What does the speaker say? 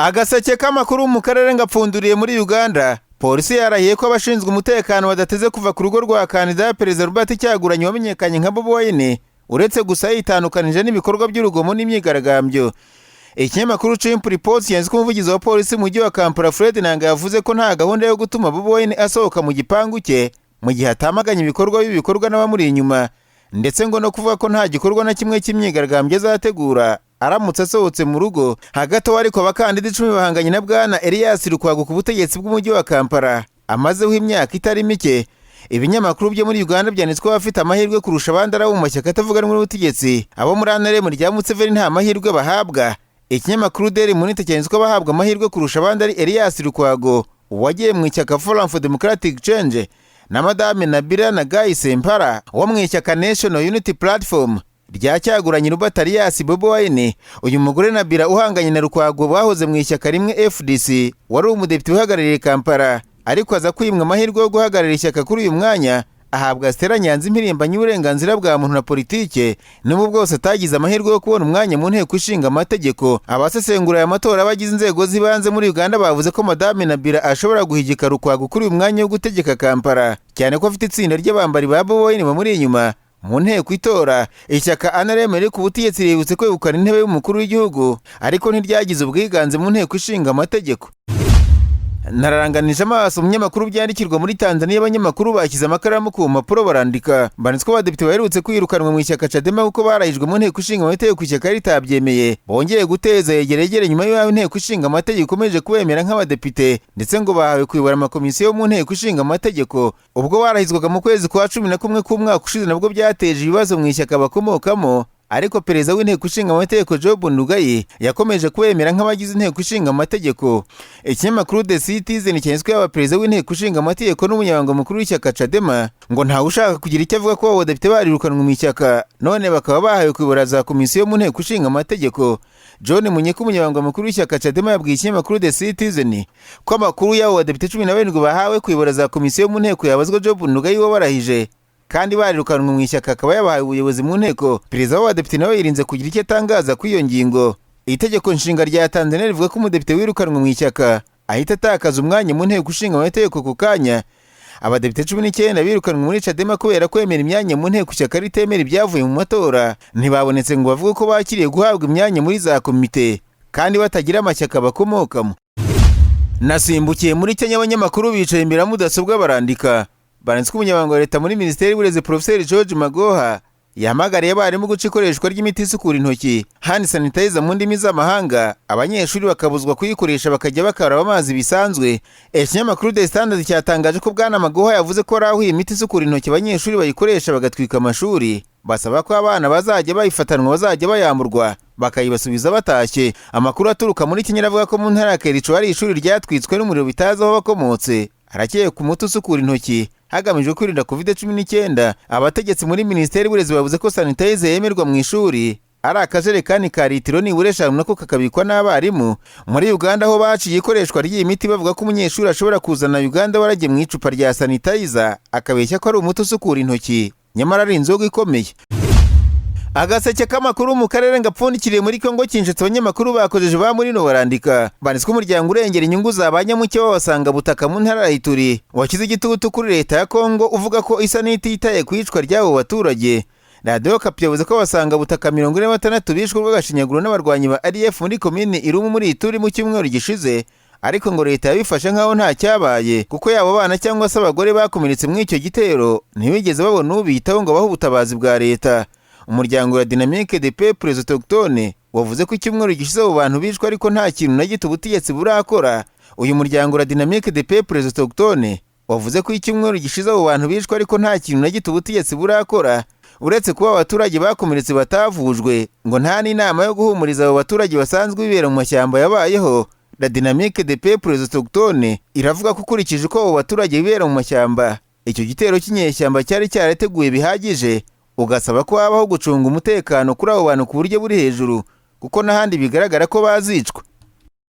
Agaseke k'amakuru mu karere ngapfunduriye muri Uganda. Polisi yarahiye ko abashinzwe umutekano badateze kuva ku rugo rwa kandida Perezida Robert Kyagulanyi wamenyekanye nka Bobi Wine, uretse gusa yitandukanije n'ibikorwa by'urugomo n'imyigaragambyo. Ikinyamakuru Chimp Reports yanditse ko umuvugizi wa polisi mu mujyi wa Kampala, Fred Nanga, yavuze ko nta gahunda yo gutuma Bobi Wine asohoka mu gipangu cye mu gihe atamaganye ibikorwa bibi bikorwa n'abamuri inyuma, ndetse ngo no kuvuga ko nta gikorwa na kimwe cy'imyigaragambyo azategura aramutse asohotse mu rugo. Hagati aho ariko, abakandida 10 bahanganye na Bwana Elias Lukwago ku butegetsi bw'umujyi wa Kampala amazeho imyaka itari mike. Ibinyamakuru byo muri Uganda byanditswe ko abafite amahirwe kurusha abandi ari abo mu mashyaka atavuga rumwe n'ubutegetsi. Abo muri NRM rya Museveni nta mahirwe bahabwa. Ikinyamakuru Daily Monitor cyanditswe ko abahabwa amahirwe kurusha abandi ari Elias Lukwago wagiye mu ishyaka Forum for Democratic Change na Madame Nabila Nagayi Sempala wo mu ishyaka National Unity Platform rya Kyagulanyi Robert alias Bobi Wine. Uyu mugore Nabila uhanganye na Lukwago bahoze mu ishyaka rimwe FDC, wari umudepite uhagarariye Kampala, ariko aza kwimwa amahirwe yo guhagararira ishyaka kuri uyu mwanya, ahabwa Stella Nyanzi, impirimbanyi y'uburenganzira bwa muntu na politike, n'ubu bwose atagize amahirwe yo kubona umwanya mu nteko ishinga amategeko. Abasesengura aya matora abagize inzego z'ibanze muri Uganda bavuze ko Madame Nabila ashobora guhigika Lukwago kuri uyu mwanya wo gutegeka Kampala, cyane ko afite itsinda ry'abambari ba Bobi Wine bamuri inyuma mu nteko itora. Ishyaka NRM riri ku butegetsi ributse kwegukana intebe y'umukuru w'igihugu, ariko ntiryagize ubwiganze mu nteko ishinga amategeko. Nararanganije amaso umunyamakuru byandikirwa muri Tanzania. Abanyamakuru bashyize amakaramu ku mpapuro barandika. Banditswe ko abadepite baherutse kwirukanwa mu ishyaka Chadema kuko barahijwe mu nteko ishinga amategeko, ishyaka ritabyemeye, bongeye guteza yegeregere nyuma y'aho inteko ishinga amategeko ikomeje kubemera nk'abadepite, ndetse ngo bahawe kuyobora amakomisiyo mu nteko ishinga amategeko. Ubwo barahizwaga mu kwezi kwa 11 k'umwaka ushize, nabwo byateje ibibazo mu ishyaka bakomokamo, ariko perezida w'inteko ishinga amategeko Job Ndugai yakomeje kubemera nk'abagize inteko ishinga amategeko. Ikinyamakuru The Citizen cyanditswe yaba perezida w'inteko ishinga amategeko n'umunyamabanga mukuru w'ishyaka Chadema ngo ntawe ushaka kugira icyo avuga ko abo badepite barirukanwe mu ishyaka, none bakaba bahawe kuyobora za komisiyo mu nteko ishinga amategeko. John Mnyika, umunyamabanga mukuru w'ishyaka Chadema, yabwiye ikinyamakuru The Citizen ko amakuru y'abo badepite 17 bahawe kuyobora za komisiyo mu nteko yabazwa Job Ndugai wabarahije kandi barirukanwe mu ishyaka, akaba yabahaye ubuyobozi mu nteko. Perezida w'abadepite nawe yirinze kugira icyo atangaza kuri iyo ngingo. Itegeko nshinga rya Tanzania rivuga ko umudepite wirukanwe mu ishyaka ahita atakaza umwanya mu nteko ishinga amategeko ku kanya. Abadepite 19 birukanwe muri Chadema kubera kwemera imyanya mu nteko ishyaka ritemera ibyavuye mu matora ntibabonetse ngo bavuge ko bakiriye guhabwa imyanya muri za komite kandi batagira amashyaka bakomokamo. Nasimbukiye muri Kenya. Abanyamakuru bicaye imbere ya mudasobwa barandika. Banditswe umunyamabanga wa leta muri minisiteri y'uburezi, Profeseri George Magoha, yahamagariye abarimu guca ikoreshwa ry'imiti isukura intoki, hand sanitizer mu ndimi z'amahanga, abanyeshuri bakabuzwa kuyikoresha, bakajya bakaraba amazi bisanzwe. Ikinyamakuru The Standard cyatangaje ko Bwana Magoha yavuze ko ari aho iyi miti isukura intoki abanyeshuri bayikoresha bagatwika amashuri, basaba ko abana bazajya bayifatanwa bazajya bayamburwa bakayibasubiza batashye. Amakuru aturuka muri Kenya avuga ko mu ntara ya Kericho hari ishuri ryatwitswe n'umuriro bitazi aho bakomotse, harakeye ku muti usukura intoki hagamijwe kwirinda COVID-19. Abategetsi muri minisiteri y'uburezi bavuze ko sanitizer yemerwa mu ishuri ari akajerekani ka litiro nibura 5, nako kakabikwa n'abarimu. Muri Uganda aho baciye ikoreshwa ry'iyi miti, bavuga ko umunyeshuri ashobora kuzana Uganda warage mu icupa rya sanitizer, akabeshya ko ari umuti usukura intoki, nyamara ari inzoga ikomeye. Agaseke k'amakuru mu karere ngapfundikiriye muri Kongo Kinshasa. Abanyamakuru bakojeje ba murino barandika. Banditswe umuryango urengera inyungu za ba nyamuke babasanga butaka mu ntara ya Ituri washyize igitutu kuri leta ya Kongo, uvuga ko isa n'ititaye ku iyicwa ry'abo baturage. Radiyo Okapi yavuze ko basanga butaka 46 bishwe urw'agashinyaguro n'abarwanyi ba ADF muri komini Irumu muri Ituri mu cyumweru gishize, ariko ngo leta yabifashe nk'aho nta cyabaye, kuko yaba abana cyangwa se abagore bakomeretse muri icyo gitero ntibigeze babona ubitaho ngo bahe ubutabazi bwa leta. Umuryango wa Dynamique des Peuples Autochtones wavuze ko icyumweru gishize abo bantu bishwe, ariko nta kintu na gito ubutegetsi burakora. Uyu muryango wa Dynamique des Peuples Autochtones wavuze ko icyumweru gishize abo bantu bishwe, ariko nta kintu na gito ubutegetsi burakora, uretse kuba abaturage bakomeretse batavujwe, ngo nta n'inama yo guhumuriza abo baturage basanzwe bibera mu mashyamba yabayeho. La Dynamique des Peuples Autochtones iravuga ko ukurikije uko abo baturage bibera mu mashyamba, icyo gitero cy'inyeshyamba cyari cyarateguye bihagije, ugasaba ko habaho gucunga umutekano kuri abo bantu ku buryo buri hejuru, kuko n'ahandi bigaragara ko bazicwa.